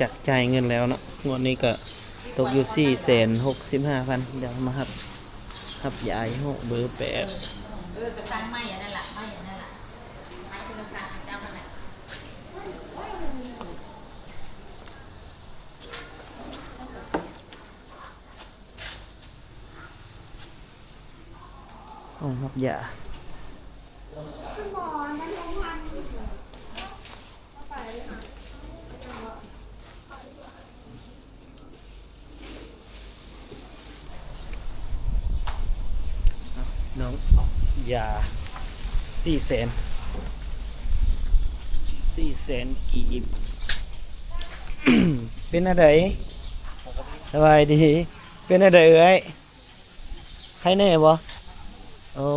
ຈາກຈ່າຍເງິນແລ້ວເນາະ ງວດນີ້ກໍຕົກຢູ່ສີ່ແສນຫົກສິບຫ້າພັນ. ດຽວມາຮັບ ຮັບຢາຢູ່ຫ້ອງເບີແປດ. ເອີ ກໍສັ່ງໃໝ່ອັນນັ້ນລະ ໃໝ່ອັນນັ້ນລະ ໃໝ່ໂທລະສັບເຈົ້າຫັ້ນແຫຼະ. ຫ້ອງຮັບຢາ. ນ້ອງ ຢາສີ່ແສນ ສີ່ແສນກີບ. ເປັນແນວໃດ? ສະບາຍດີ. ເປັນແນວໃດເອື້ອຍ? ໄຄແນ່ບໍ່? ໂອ້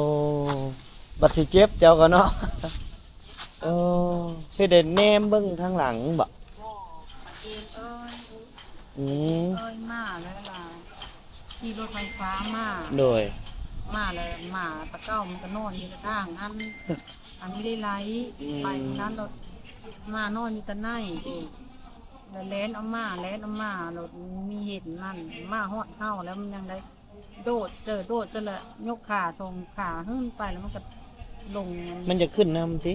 ບັດຊິເຈັບເຈົ້າກໍເນາະ. ໂອ້ ເຮັດໃດແນມເບິ່ງທາງຫຼັງບໍ? ບໍ່ ເອງເອີຍ ອືມ ເອີຍ ມາແລ້ວລະ ຂີ່ລົດໄຟຟ້າມາ. ໂດຍ ມາແລ້ວ ໝາຕາເກົ່າມັນກໍນອນຢູ່ກະຖາງຫັ້ນ ອັນນີ້ໄດ້ໄລ່ ອືມ ໄປທາງນັ້ນໂລດ ໝານອນຢູ່ຕາໃນ ແລ້ວແລ່ນເອົາໝາ ແລ່ນເອົາໝາໂລດ ມີເຫັນນັ້ນ ໝາຮອດເຮົາແລ້ວມັນຍັງໄດ້ ໂດດເສີໂດດເສີລະ ຍົກຂາສອງຂາຂຶ້ນໄປ ແລ້ວມັນກໍລົງ. ມັນຢາກຂຶ້ນນຳຕິ?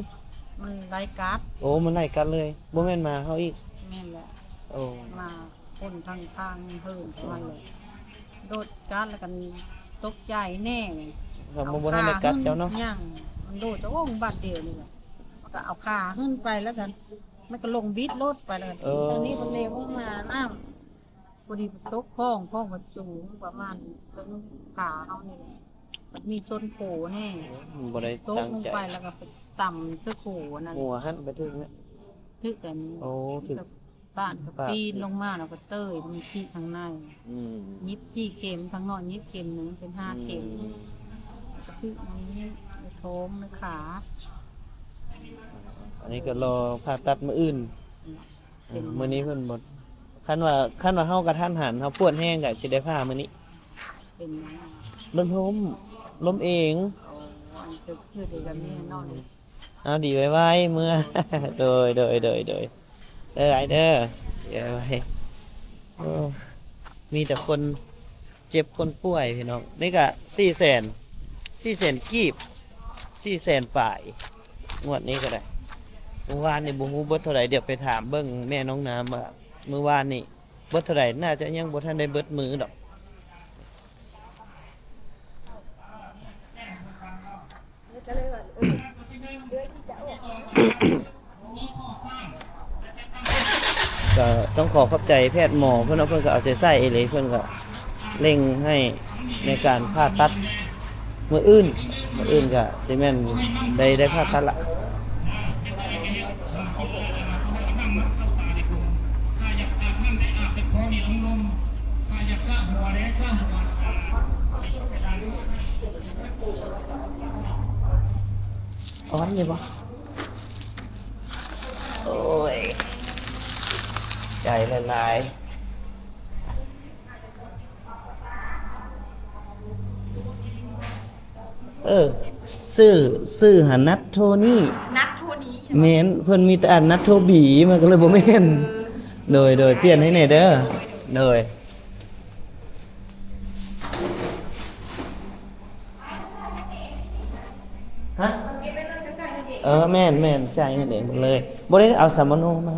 ມັນໄລ່ກັດ. ໂອ້ ມັນໄລ່ກັດເລີຍ ບໍ່ແມ່ນໝາເຮົາອີກ. ແມ່ນແຫຼະ. ໂອ້ ໝາຄົນທາງທາງເຫີນເຂົ້າມາເລີຍ ໂດດກັດ ແລ້ວກໍຕົກໃຈແນ່ ເຮົາບໍ່ ບໍ່ທັນໄດ້ກັດເຈົ້າເນາະ. ຍັງ ມັນໂດດຈະໂອ້ງບາດດຽວນີ້ແຫຼະ ມັນກໍເອົາຂາຂຶ້ນໄປ ແລ້ວກໍມັນກໍລົງບິດລົດໄປ ແລ້ວກໍ ເອີ ທາງນີ້ເພິ່ນເລວມານ້ຳ ພໍດີຕົກຂອງ ຂອງມັນສູງປະມານເຖິງຂາເຮົານີ້ແຫຼະ ມັນມີຊົນໂຄແນ່ ມັນບໍ່ໄດ້ຕັ້ງໃຈ ຕົກລົງໄປແລ້ວກໍໄປຕຳເຊິ່ໂຄນັ້ນ ຫົວຫັ້ນໄປຖືກນະ ຖືກອັນ ໂອ້ ຖືກບາດ ກໍປີນລົງມາແລ້ວກໍເຕີຍ ມັນຊີ້ທາງໃນ ອືມ ຍິບສີ່ເຂັມ ທາງນອກຍິບເຂັມໜຶ່ງ ເປັນຫ້າເຂັມ ອືມ ຖືກໃນທ້ອງໃນຂາ. ອັນນີ້ກໍລໍຜ່າຕັດມື້ອື່ນ. ອືມ ມື້ນີ້ເພິ່ນບໍ່ ຄັນວ່າ ຄັນວ່າເຮົາກະທັນຫັນ ເຮົາປວດແຮງກະຊິໄດ້ຜ່າມື້ນີ້. ເປັນຫຍັງ? ລົມ ລົມເອງ. ອໍ ອັນຄື ຄືເດກະມີເນາະ. ເອົາ ດີໄວໆ ເມືອ. ໂດຍ ໂດຍ ໂດຍ ໂດຍ ເອີ ອ້າຍເດີ ເອີ ໂອ້ ມີແຕ່ຄົນເຈັບຄົນປ່ວຍພີ່ນ້ອງ. ນີ້ກະສີ່ແສນ ສີ່ແສນກີບ ສີ່ແສນປາຍ ງວດນີ້ກໍໄດ້. ມື້ວານນີ້ບໍ່ຮູ້ເບິດເທົ່າໃດ ດຽວໄປຖາມເບິ່ງແມ່ນ້ອງນ້ຳວ່າມື້ວານນີ້ເບິດເທົ່າໃດ ໜ້າຈະຍັງບໍ່ທັນໄດ້ເບິດມື້ດອກ. ກໍຕ້ອງຂໍຂອບໃຈແພດໝໍເພິ່ນເນາະ ເພິ່ນກໍເອົາໃຈໃສ່ອີ່ຫຼີ ເພິ່ນກໍເລັ່ງໃຫ້ໃນການຜ່າຕັດມື້ອື່ນ ມື້ອື່ນກໍຊິແມ່ນໄດ້ ໄດ້ຜ່າຕັດລະ. ອ່ອນຢູ່ບໍ່? ໂອ້ຍ ໃຈລະລາຍ. ເອີ ຊື່ ຊື່ຫາ ນັດໂທນີ. ນັດໂທນີ. ແມ່ນ ເພິ່ນມີແຕ່ອັນນັດໂທບີ ມັນກໍເລີຍບໍ່ແມ່ນ. ເອີ ໂດຍ ໂດຍ ປ່ຽນໃຫ້ແດ່ເດີ. ໂດຍ. ຮະ? ເອີ ແມ່ນ ແມ່ນ ຈ່າຍເງິນເອງໝົດເລີຍ ບໍ່ໄດ້ເອົາສຳມະໂນມາ.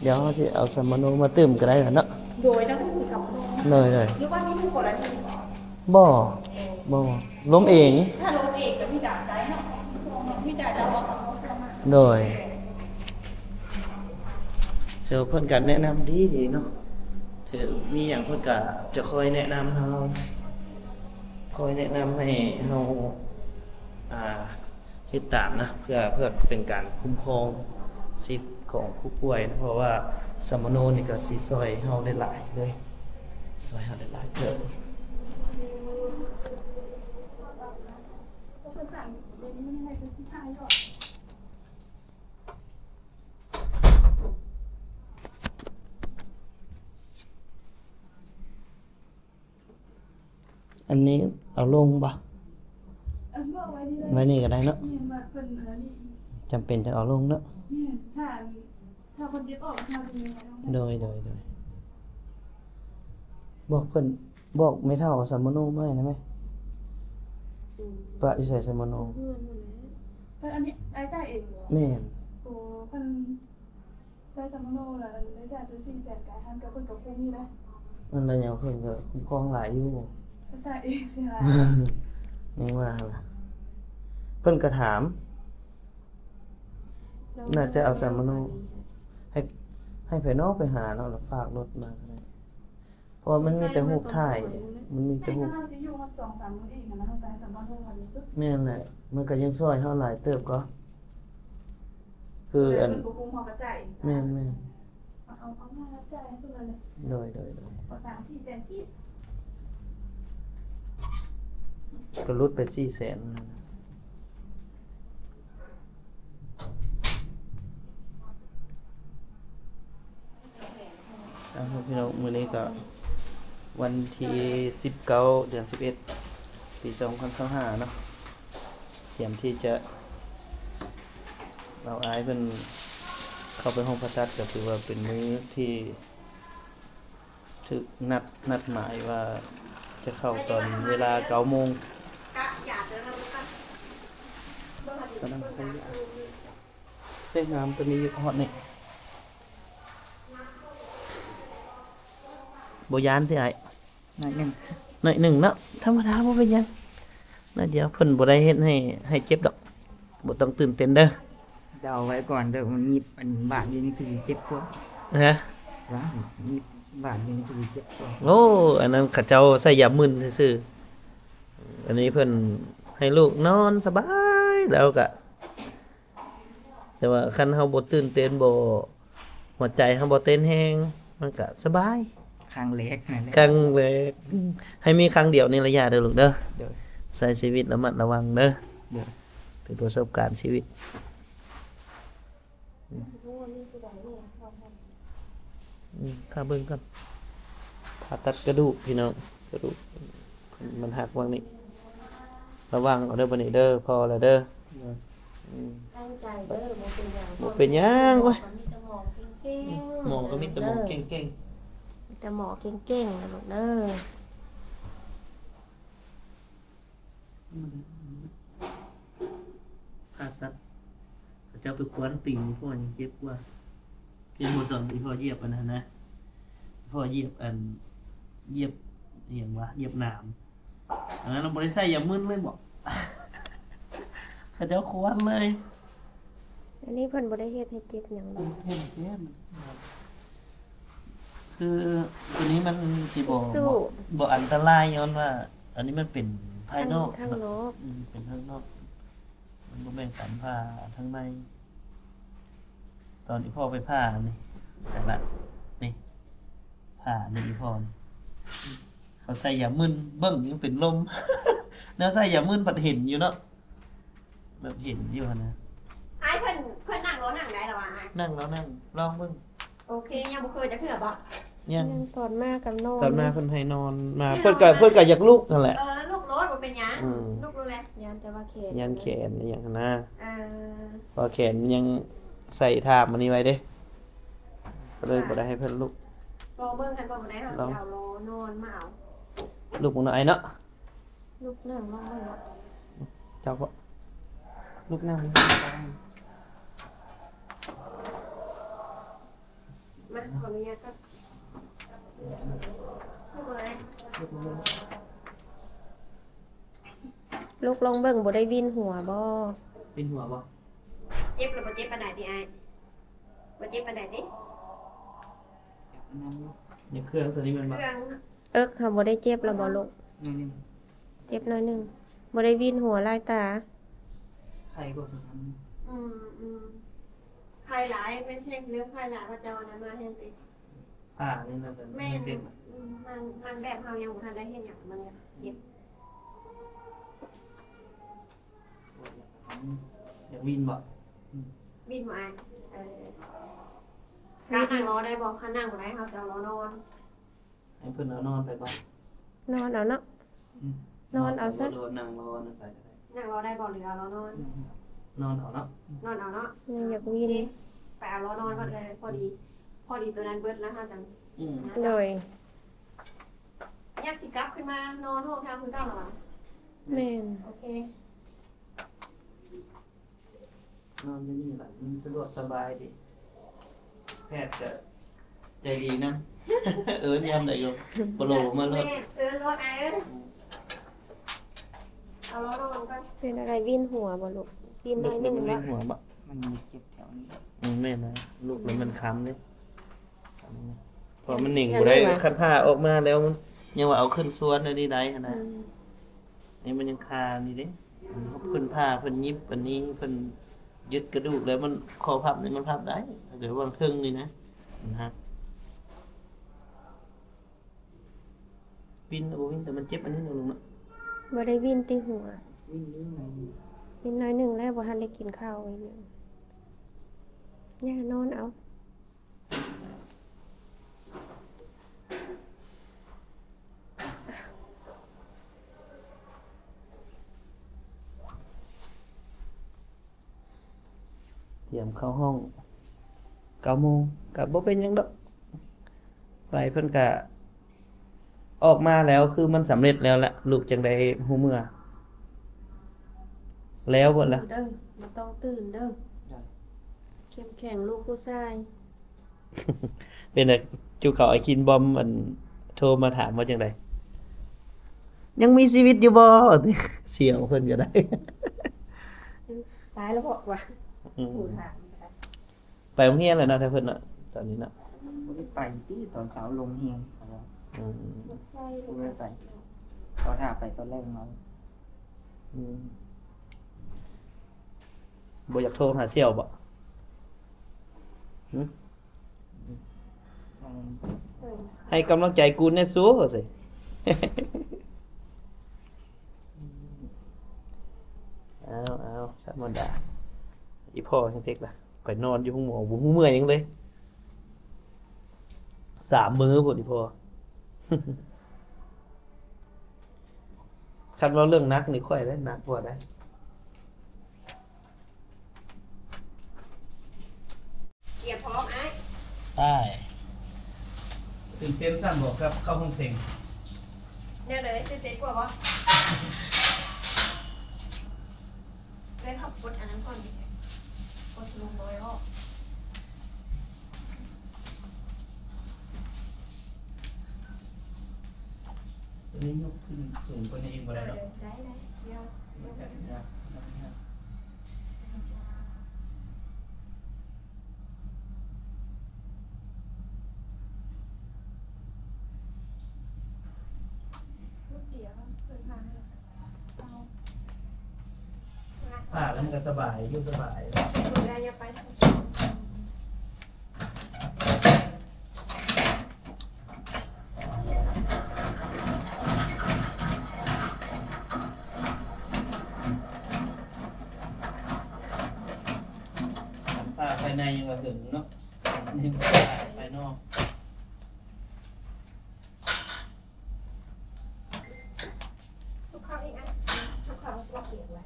ດຽວເຮົາຊິເອົາສຳມະໂນມາຕື່ມກໍໄດ້ລະເນາະ. ໂດຍ ຕ້ອງຖືສຳມະໂນ. ໂດຍ ໂດຍ. ຫຼືວ່າມີຜູ້ກໍລະນີບໍ? ບໍ່ ບໍ່ ລົມເອງ. ຖ້າລົມເອງກໍມີດາບໄດ້ເນາະ ມີດາບເອົາສຳມະໂນມາ. ໂດຍ. ເອີ ເພິ່ນກໍແນະນຳດີໆເນາະ ເອີ ມີຫຍັງເພິ່ນກໍຈະຄອຍແນະນຳເຮົາ ຄອຍແນະນຳໃຫ້ເຮົາ ອ່າ ເຮັດຕາມນະ ເພື່ອ ເພື່ອເປັນການຄຸ້ມຄອງສິດຂອງຜູ້ປ່ວຍ ເພາະວ່າສຳມະໂນນີ້ກໍຊິຊ່ອຍເຮົາໄດ້ຫຼາຍເລີຍ ຊ່ອຍເຮົາໄດ້ຫຼາຍເຕີບ. ອັນນີ້ເອົາລົງບໍ່? ເອີ ບໍ່ ໄວ້ນີ້ ໄວ້ນີ້ກໍໄດ້ເນາະ. ແມ່ນ ວ່າເພິ່ນອັນນີ້ ຈຳເປັນຈັ່ງເອົາລົງເນາະ. ແມ່ນ ຖ້າ ໂດຍ ໂດຍ ໂດຍ ບອກເພິ່ນ ບອກແມ່ເຖົ້າເອົາສຳມະໂນມາໃຫ້ແດ່ແມ. ອືມ ປະຢູ່ໃສສຳມະໂນ? ເຮືອນພຸ້ນແຫຼະ. ເອີ ອັນນີ້ອ້າຍຈ່າຍເອງບໍ່? ແມ່ນ. ໂອ້ ເພິ່ນໃຊ້ສຳມະໂນລະ ໄດ້ຈ່າຍເປັນສີ່ແສນກາຍຫັ້ນ ກໍເພິ່ນກໍຄຸ້ມຢູ່ເດ້. ອັນລະຫຍັງ ເພິ່ນກໍຄຸ້ມຄອງຫຼາຍຢູ່. ເພິ່ນຈ່າຍເອງຊິຫຼາຍ. ຍັງວ່າລະ ເພິ່ນກໍຖາມ ໜ້າຈະເອົາສຳມະໂນ ໃຫ້ ໃຫ້ໃຜເນາະໄປຫາເນາະ ແລ້ວຝາກລົດມາກໍໄດ້. ເພາະວ່າມັນມີແຕ່ຮູບຖ່າຍ ມັນມີແຕ່ຮູບ. ແມ່ນແຫຼະ ມັນກໍຍັງຊ່ອຍເຮົາຫຼາຍເຕີບກໍ ຄືອັນ ແມ່ນໆ ໂດຍໆໆ ກໍຫຼຸດໄປສີ່ແສນ. ອ່າ ພີ່ນ້ອງ ມື້ນີ້ກໍວັນທີສິບເກົ້າ ເດືອນສິບເອັດ ປີສອງພັນຊາວຫ້າເນາະ ຕຽມທີ່ຈະ ບ່າວອາຍເພິ່ນເຂົ້າໄປຫ້ອງຜ່າຕັດ ກໍຖືວ່າເປັນມື້ທີ່ຖືກນັດ ນັດໝາຍວ່າຈະເຂົ້າຕອນເວລາເກົ້າໂມງ. ກຳລັງໃສ່ຢາ ເດ້ ງາມ ຕົວນີ້ຢູ່ຮອດນີ້ ບໍ່ຢ້ານຕິອ້າຍ? ໜ້ອຍໜຶ່ງ ໜ້ອຍໜຶ່ງເນາະ ທຳມະດາ ບໍ່ເປັນຫຍັງ ໜ້ອຍດຽວ. ເພິ່ນບໍ່ໄດ້ເຮັດໃຫ້ ໃຫ້ເຈັບດອກ ບໍ່ຕ້ອງຕື່ນເຕັ້ນເດີ. ເດົາໄວ້ກ່ອນເດີ ມັນຫຍິບອັນບາດຢູ່ນີ້ຄືເຈັບກວ່າ. ຮະ? ຫຍິບບາດຢູ່ນີ້ຄືເຈັບກວ່າ. ໂອ້ ອັນນັ້ນເຂົາເຈົ້າໃສ່ຢາມຶນຊື່ໆ ອັນນີ້ເພິ່ນໃຫ້ລູກນອນສະບາຍ ແລ້ວກະ ແຕ່ວ່າຄັນເຮົາບໍ່ຕື່ນເຕັ້ນ ບໍ່ ຫົວໃຈເຮົາບໍ່ເຕັ້ນແຮງ ມັນກະສະບາຍ. ຄັ້ງແລກນັ້ນແຫຼະ ຄັ້ງແລກ ໃຫ້ມີຄັ້ງດຽວນີ້ລະຢ່າເດີລູກເດີ. ໂດຍ ໃຊ້ຊີວິດລະມັດລະວັງເດີ. ໂດຍ ເປັນປະສົບການຊີວິດ. ອືມ ຖ້າເບິ່ງກ່ອນ ຜ່າຕັດກະດູກ ພີ່ນ້ອງ ກະດູກມັນຫັກຫວ່າງນີ້ ລະວັງເອົາເດີ ບາດນີ້ເດີ ພໍແລ້ວເດີ. ໂດຍ ອືມ ຕັ້ງໃຈເດີ ບໍ່ເປັນຫຍັງ ບໍ່ເປັນຫຍັງ. ໂອ້ຍ ມີແຕ່ໝໍເກັ່ງໆ ໝໍກໍມີແຕ່ໝໍເກັ່ງໆ ມີແຕ່ໝໍເກັ່ງໆນະລູກເດີ. ຜ່າຕັດ ເຂົາເຈົ້າໄປຄວນຕີນ ພໍ່ຍັງເຈັບກວ່າ. ເຫັນບໍ່ ຕອນທີ່ພໍ່ຢຽບອັນນັ້ນນະ ພໍ່ຢຽບອັນ ຢຽບອີ່ຫຍັງວະ ຢຽບໜາມ ອັນນັ້ນບໍ່ໄດ້ໃສ່ຢາມຶນເລີຍບໍ ເຂົາເຈົ້າຄວນເລີຍ. ອັນນີ້ເພິ່ນບໍ່ໄດ້ເຮັດໃຫ້ເຈັບຫຍັງດອກ ເຮັດໃຫ້ເຈັບ ຄືຕົວນີ້ມັນຊິບໍ່ ບໍ່ອັນຕະລາຍ ຍ້ອນວ່າອັນນີ້ມັນເປັນພາຍນອກ ທາງນອກ ອືມ ເປັນທາງນອກ ມັນບໍ່ແມ່ນການຜ່າທາງໃນ. ຕອນທີ່ພໍ່ໄປຜ່ານີ້ ໃສ່ລະ ນີ້ ຜ່ານີ້ ອີ່ພໍ່ນີ້ ເຂົາໃສ່ຢາມຶນ ເບິ່ງຍັງເປັນລົມ ແນວໃສ່ຢາມຶນພັດເຫັນຢູ່ເນາະ. ແບບເຫັນຢູ່ຫັ້ນນະ. ອ້າຍເພິ່ນ ເພິ່ນນັ່ງລົດນັ່ງໄດ້ລະຫວາອ້າຍ? ນັ່ງລະ ນັ່ງ ລອງເບິ່ງ. ໂອເຄ ຍັງບໍ່ເຄີຍຈັກເທື່ອບໍ? ຍັງ ຕອນມາກໍນອນ ຕອນມາເພິ່ນໃຫ້ນອນ ມາ ໃຫ້ນອນ ເພິ່ນກໍ ເພິ່ນກໍຢາກລຸກຫັ້ນແຫຼະ. ເອີ ລຸກໂລດ ບໍ່ເປັນຫຍັງ ອືມ ລຸກໂລດແຫຼະ. ຢ້ານແຕ່ວ່າແຂນ ຢ້ານແຂນອີ່ຫຍັງຫັ້ນນະ. ເອີ ເພາະແຂນມັນຍັງໃສ່ທາບອັນນີ້ໄວ້ເດ້ ກໍເລີຍບໍ່ໄດ້ໃຫ້ເພິ່ນລຸກ. ລອງເບິ່ງ ຄັນບໍ່ໄດ້ ເຮົາຊິເອົາລໍ້ນອນມາເອົາ. ລຸກເບິ່ງເນາະ ອ້າຍເນາະ. ລຸກນັ່ງລອງເບິ່ງເນາະ ເຈົ້າກໍລຸກນັ່ງ ມາ ຂໍອະນຸຍາດກ່ອນ ລຸກເບິ່ງ ລຸກເບິ່ງ ລຸກລອງເບິ່ງ ບໍ່ໄດ້ວິນຫົວບໍ່? ວິນຫົວບໍ່? ເຈັບຫຼືບໍ່ເຈັບປານໃດຕິອ້າຍ? ບໍ່ເຈັບປານໃດຕິ? ໃນເຄື່ອງຕົວນີ້ແມ່ນບໍ່? ເຄື່ອງ ເອິກເຮົາບໍ່ໄດ້ເຈັບແລ້ວບໍ່ລູກ? ໜ້ອຍໜຶ່ງ ເຈັບໜ້ອຍໜຶ່ງ ບໍ່ໄດ້ວິນຫົວຫຼາຍຕາ. ໄຂ້ກວ່າ ອືມ ອືມ ໄຂ້ຫຼາຍ ແມ່ນແຮງເລີ່ມໄຂ້ຫຼາຍ ເຂົາເຈົ້າອັນນັ້ນມາແຮງຕິ ຜ່ານີ້ນະ. ແມ່ນ ອືມ ມັນ ມັນແບບເຮົາຍັງບໍ່ທັນໄດ້ເຮັດຫຍັງ ມັນກໍເຈັບ. ຢາກວິນບໍ່? ອືມ ວິນບໍ່ອ້າຍ? ເອີ ກະນັ່ງລໍໄດ້ບໍ່? ຄັນນັ່ງບໍ່ໄດ້ ເຮົາຈະເອົາລໍນອນ. ໃຫ້ເພິ່ນເອົານອນໄປບໍ່? ນອນເອົາເນາະ. ອືມ ນອນເອົາຊະ ຫຼືວ່ານັ່ງລໍນັ້ນໄປກໍໄດ້. ນັ່ງລໍໄດ້ບໍ່ ຫຼືເອົາລໍນອນ? ອືມ ນອນເອົາເນາະ. ນອນເອົາເນາະ ຍັງຢາກວິນ. ໄປເອົາລໍ້ນອນກ່ອນເດີ ພໍດີ ພໍດີໂຕນັ້ນເບິດແລ້ວເຮົາຈັ່ງ ອືມ ໂດຍ ຍັກຊິກັບຂຶ້ນມານອນຫ້ອງທາງຄືເກົ່າລະຫວາ? ແມ່ນ ໂອເຄ ນອນຢູ່ນີ້ລະ ມັນສະດວກສະບາຍດີ ແພດກະໃຈດີນຳ ເອີ້ນຍາມໃດກໍໂປໂລມາໂລດ ແມ່ນ ເອີ້ນໂລດອ້າຍເອີຍ ເອົາລໍນອນກ່ອນ ເປັນອະໄລ ວິນຫົວບໍ່ລູກ? ວິນໜ້ອຍໜຶ່ງບໍ່? ວິນຫົວບໍ່? ມັນມີເຈັບແຖວນີ້ ອືມ ແມ່ນນະ ລູກລະມັນຄ້ຳເດ້ ເພາະມັນເໜັງບໍ່ໄດ້ ຄັນຜ່າອອກມາແລ້ວ ຍັງວ່າເອົາຂຶ້ນຊວນໄດ້ ໄດ້ຫັ້ນນະ ອືມ ນີ້ມັນຍັງຄານີ້ເດ້ ເພິ່ນຜ່າ ເພິ່ນຫຍິບອັນນີ້ ເພິ່ນຍຶດກະດູກແລ້ວ ມັນ ຂໍ້ພັບນີ້ມັນພັບໄດ້ ແຕ່ວ່າເທິງນີ້ນະ ມັນຫັກ ວິນ ບໍ່ວິນ ແຕ່ມັນເຈັບອັນນີ້ເນາະ ລຸງເນາະ ບໍ່ໄດ້ວິນຕິຫົວ ວິນຢູ່ ວິນໜ້ອຍໜຶ່ງແລ້ວ ບໍ່ທັນໄດ້ກິນເຂົ້າ ວິນໜຶ່ງ ຍ່ານອນເອົາ. ຕຽມເຂົ້າຫ້ອງເກົ້າໂມງ ກະບໍ່ເປັນຫຍັງດອກ ໄປເພິ່ນກະອອກມາແລ້ວ ຄືມັນສຳເລັດແລ້ວລະ ລູກຈັ່ງໄດ້ຮູ້ເມືອ ແລ້ວເບິດລະ ເດີ ບໍ່ຕ້ອງຕື່ນເດີ ເຂັ້ມແຂງລູກຜູ້ຊາຍ. ເປັນໄດ ຈຸເຂົ້າໄອ້ຄິນບອມ ອັນ ໂທມາຖາມວ່າຈັ່ງໃດ? ຍັງມີຊີວິດຢູ່ບໍ່? ສຽວເພິ່ນກໍໄດ້ ຕາຍແລ້ວເບາະວ່າ ອືມ ຜູ້ຖາມ ໄປໂຮງຮຽນແລ້ວເນາະ ແຕ່ເພິ່ນເນາະ ຕອນນີ້ເນາະ ບໍ່ໄດ້ໄປຕິ ຕອນເຊົ້າລົມແຮງ ອືມ ບໍ່ໄດ້ໄປ ຂໍຖ້າໄປຕອນແລງເນາະ ອືມ. ບໍ່ຢາກໂທຫາສ່ຽວບໍ່? ຫຶ? ໃຫ້ກຳລັງໃຈກູນແດ່ຊູ້ ວ່າຊັ້ນ ເອົາ ເອົາ ທຳມະດາ ອີ່ພໍ່ຍັງເຕັກລະ ໄປນອນຢູ່ໂຮງໝໍ ບໍ່ຮູ້ເມື່ອຫຍັງເລີຍ ສາມມື້ພຸ້ນ ອີ່ພໍ່. ຄັນເວົ້າເລື່ອງໜັກນີ້ ຂ້ອຍໄດ໋ ໜັກກວ່າໄດ໋. ຕຽມພ້ອມອ້າຍ ໄປ. ຕື່ນເຕັ້ນຊ້ຳບໍ່ກັບເຂົ້າຫ້ອງເສັງ? ແນວໃດ? ຕື່ນເຕັ້ນກວ່າບໍ່? ເອີ້ນເຂົາກົດອັນນັ້ນກ່ອນ ກົດລົງນ້ອຍອອກ. ຕົວນີ້ຍົກຂຶ້ນສູງກວ່ານີ້ອີກບໍ່ໄດ້ດອກ. ເອີ ໄດ້ ໄດ້ ດຽວ ມັນກະຍາກ ຜ້າແລ້ວມັນກະສະບາຍ ຢູ່ສະບາຍ. ຜ້າພາຍໃນຍັງວ່າເຖິງເນາະ ອັນນີ້ມັນຜ້າພາຍນອກ. ສຸກເຂົ້າອີກອັນ ສຸກເຂົ້າລວກເອງໄວ້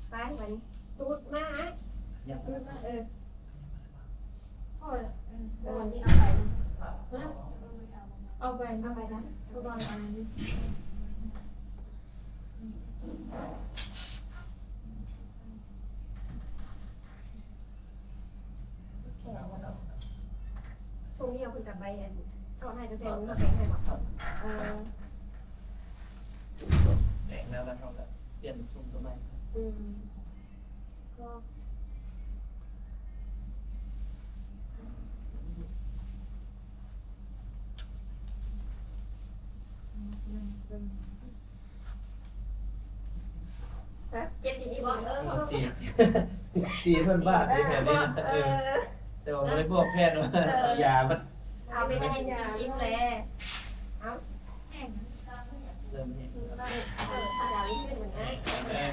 ໄປ ບາດນີ້ຕູດມາ ຕູດມາ ເອີ ພໍລະ ເອີ ເອົາໄປ ເອົາໄປນະ ເອົາໄປນະ ເອົາໄປນະ. ແຂງບໍ່ດອກ ຊ່ວງນີ້ເອົາຂຶ້ນກັບໃບອັນ ເອົາໃຫ້ຕັ້ງແຕ່ມື້ແຂງໃຫ້ບໍ່? ເອີ ແຂງແລ້ວ ແລ້ວເຮົາກະປ່ຽນຊຸ່ມໂຕໃໝ່. ອືມ ກໍ ເຈັບທີ່ນີ້ບໍ່? ເອີ ຕີ ຕີເພິ່ນບາດຢູ່ແຖວນີ້ນະ ເອີ ເອີ ແຕ່ວ່າບໍ່ໄດ້ບອກແພດວ່າ ເອີ ເອົາຢາມາ ເອົາໄປໃຫ້ກິນອີກແລ້ວ ເອົາ ເລີ່ມແຫ້ງ ເອີ ເອົາຢາມາກິນເລີຍ ເອີ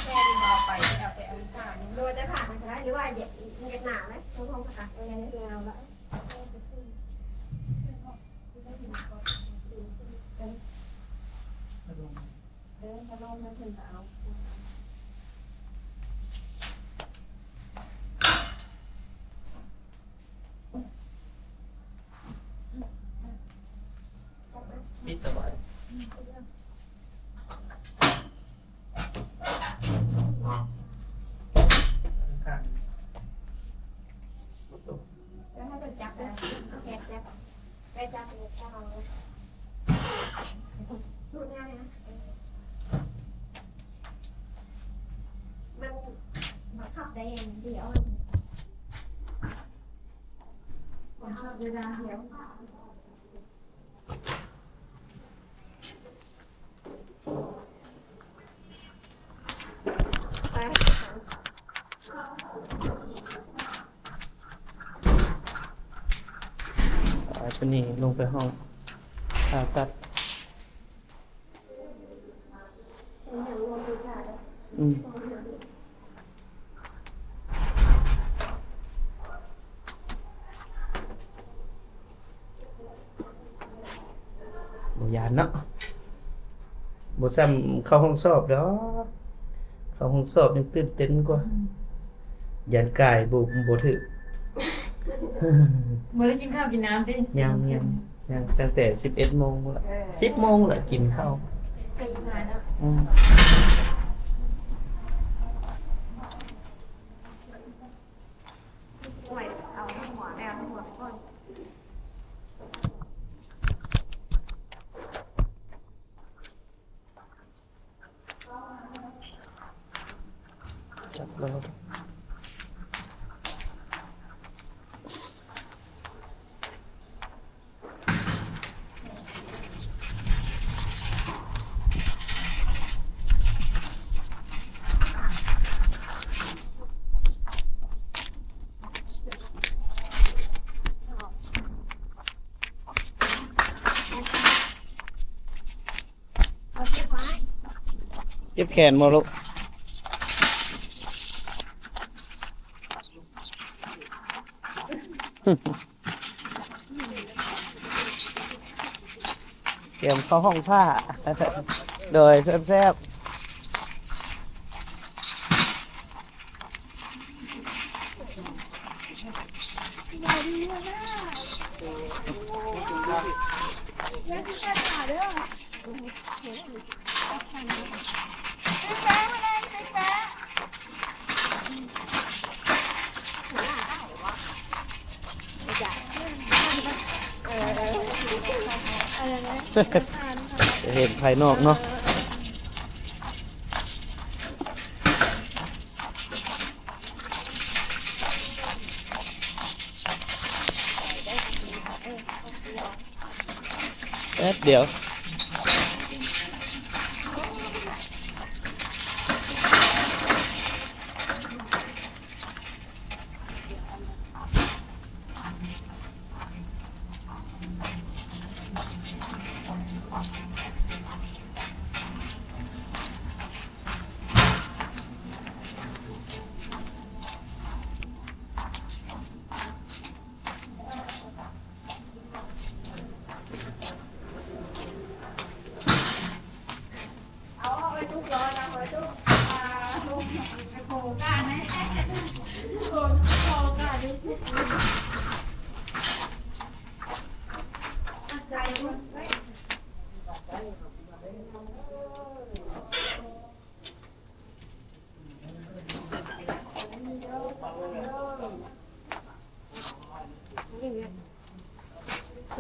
ແມ່ນບໍ່ເອົາໄປ ໄປເອົາໄປອັນນີ້ ໂດຍແຕ່ຜ້າມັນກະໄດ້ ຫຼືວ່າຢາກ ຢາກໜາວເລີຍ ເອົາຂອງປະກັນ ເອີ ຢາກໜາວລະ. ອືມ ອືມ ອືມ. ເອີ ມາລອງມາເພິ່ນກໍເອົາ ປິດເອົາໄວ້. ແລ້ວໃຫ້ເພິ່ນຈັບເດີ ແກະຈັບ ໄປຈັບເລີຍ ຈັບເອົາເລີຍ ສູດຍານີ້ນະ ມັນບັງຄັບໄດ້ຢ່າງດຽວ ບັງຄັບໄດ້ຢ່າງດຽວ. ໄປ ໄປ ໂຕນີ້ລົງໄປຫ້ອງຜ່າຕັດ. ອືມ ບໍ່ຢ້ານເນາະ ບໍ່ຊ່ຳເຂົ້າຫ້ອງສອບດອກ ເຂົ້າຫ້ອງສອບຍັງຕື່ນເຕັ້ນກວ່າ ອືມ ຢ້ານກາຍບໍ່ ບໍ່ຖືກ. ບໍ່ໄດ້ກິນເຂົ້າກິນນ້ຳຕິ? ຍັງ ຍັງ ຍັງ ຕັ້ງແຕ່ສິບເອັດໂມງພຸ້ນລະ ເອີ ສິບໂມງລະກິນເຂົ້າ ອືມ. ຈັບແລ້ວ ເຈັບແຂນບໍ່ລູກ? ຕຽມເຂົ້າຫ້ອງຜ່າ ໂດຍ ແຊບໆ. ເຫັນພາຍນອກເນາະ. ແປັບດຽວ.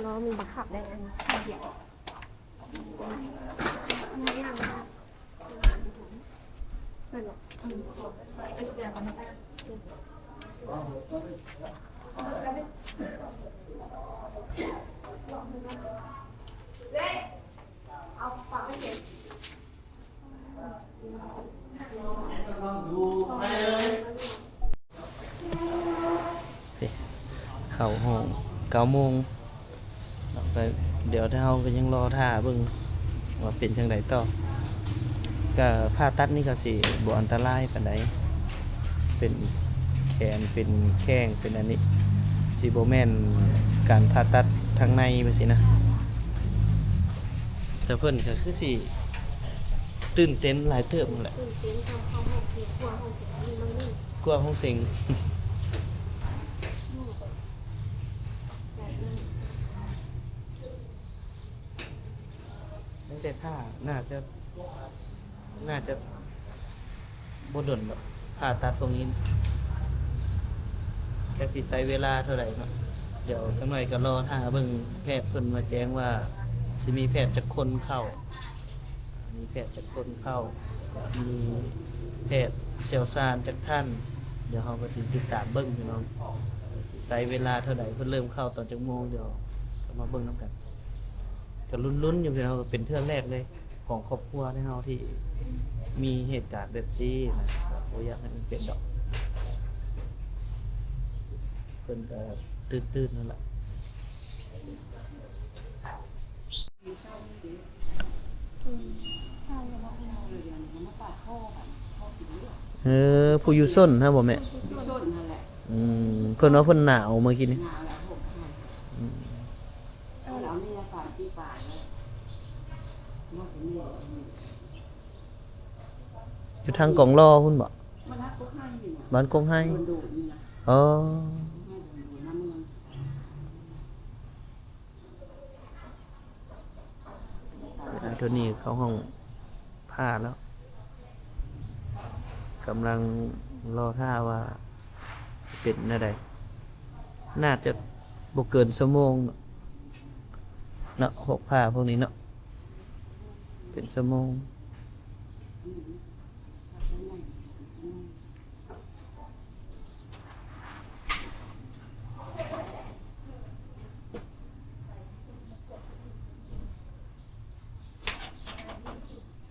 ລໍ້ມັນບັງຄັບໄດ້ອັນດຽວ. ເຂົ້າຫ້ອງເກົ້າໂມງເນາະ ກໍດຽວເຮົາກໍຍັງລໍຖ້າເບິ່ງວ່າເປັນຈັ່ງໃດຕໍ່. ກໍຜ່າຕັດນີ້ກໍຊິບໍ່ອັນຕະລາຍປານໃດ ເປັນແຂນ ເປັນແຂ້ງ ເປັນອັນນີ້ ຊິບໍ່ແມ່ນການຜ່າຕັດທາງໃນວ່າຊີ້ນະ. ແຕ່ເພິ່ນກໍຄືຊິ ຕື່ນເຕັ້ນຫຼາຍເຕີບຫັ້ນແຫຼະ. ຕື່ນເຕັ້ນ ເຂົ້າ ເຂົ້າຫ້ອງເສັງ ກົວຫ້ອງເສັງ ມັນນີ້ ກົວຫ້ອງເສັງ. ຕັ້ງແຕ່ຖ້າ ໜ້າຈະ ໜ້າຈະບໍ່ດົນດອກ ຜ່າຕັດພວກນີ້ ຈັກຊິໃຊ້ເວລາເທົ່າໃດເນາະ. ດຽວຈັກໜ້ອຍກໍລໍຖ້າເບິ່ງແພດເພິ່ນມາແຈ້ງວ່າ ຊິມີແພດຈັກຄົນເຂົ້າ ມີແພດຈັກຄົນເຂົ້າ ມີແພດຊ່ຽວຊານຈັກທ່ານ. ດຽວເຮົາກໍຊິຕິດຕາມເບິ່ງ ພີ່ນ້ອງ ຊິໃຊ້ເວລາເທົ່າໃດ ເພິ່ນເລີ່ມເຂົ້າຕອນຈັກໂມງ ດຽວເຮົາມາເບິ່ງນຳກັນ. ກໍລຸ້ນໆຢູ່ ພີ່ນ້ອງ ເປັນເທື່ອແລກເລີຍຂອງຄອບຄົວເຮົາທີ່ມີເຫດການແບບຊີ້ນະ ກໍບໍ່ຢາກໃຫ້ມັນເປັນດອກ. ເພິ່ນກໍຕື່ນໆນັ້ນລະ. ເອີ ຜູ້ຢູ່ຊົນຫັ້ນບໍ່ແມ່? ຢູ່ຊົນຫັ້ນແຫຼະ. ອືມ ເພິ່ນວ່າເພິ່ນໜາວມື້ກີ້ນີ້. ໜາວແລ້ວ ຫົກໄຂ້. ອືມ ເອີ ແລ້ວມີສາມສີ່ປາຍແລ້ວ. ຢູ່ທາງກອງລໍພຸ້ນບໍ່? ບ້ານກົກໄຮນີ້ນະ. ບ້ານກົກໄຮ. ໂດນດູດນີ້ນະ. ອໍ. ໂດນດູດນຳເມືອງ. ອາ ໂທນີ້ເຂົ້າຫ້ອງຜ່າແລ້ວ ກຳລັງລໍຖ້າວ່າຊິເປັນແນວໃດ. ໜ້າຈະບໍ່ເກີນຊົ່ວໂມງເນາະ ຫົກຜ້າພວກນີ້ເນາະ ເປັນຊົ່ວໂມງ.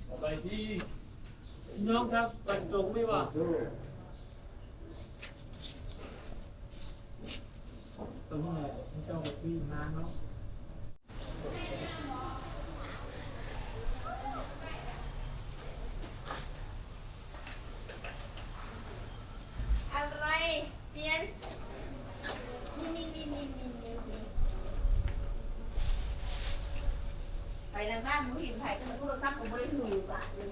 ສະບາຍດີພີ່ນ້ອງຄັບ ບັນຕົງໄດ້ບໍ່? ຕົງນີ້ແຫຼະ ເຈົ້າກໍຊື້ມາເນາະ. ອະໄລ ຊຽນ ນີ້ໆໆໆ ໄປນຳບ້ານບໍ່ເຫັນໃຜ ໂທລະສັບກໍບໍ່ໄດ້ຖືບາດນີ້.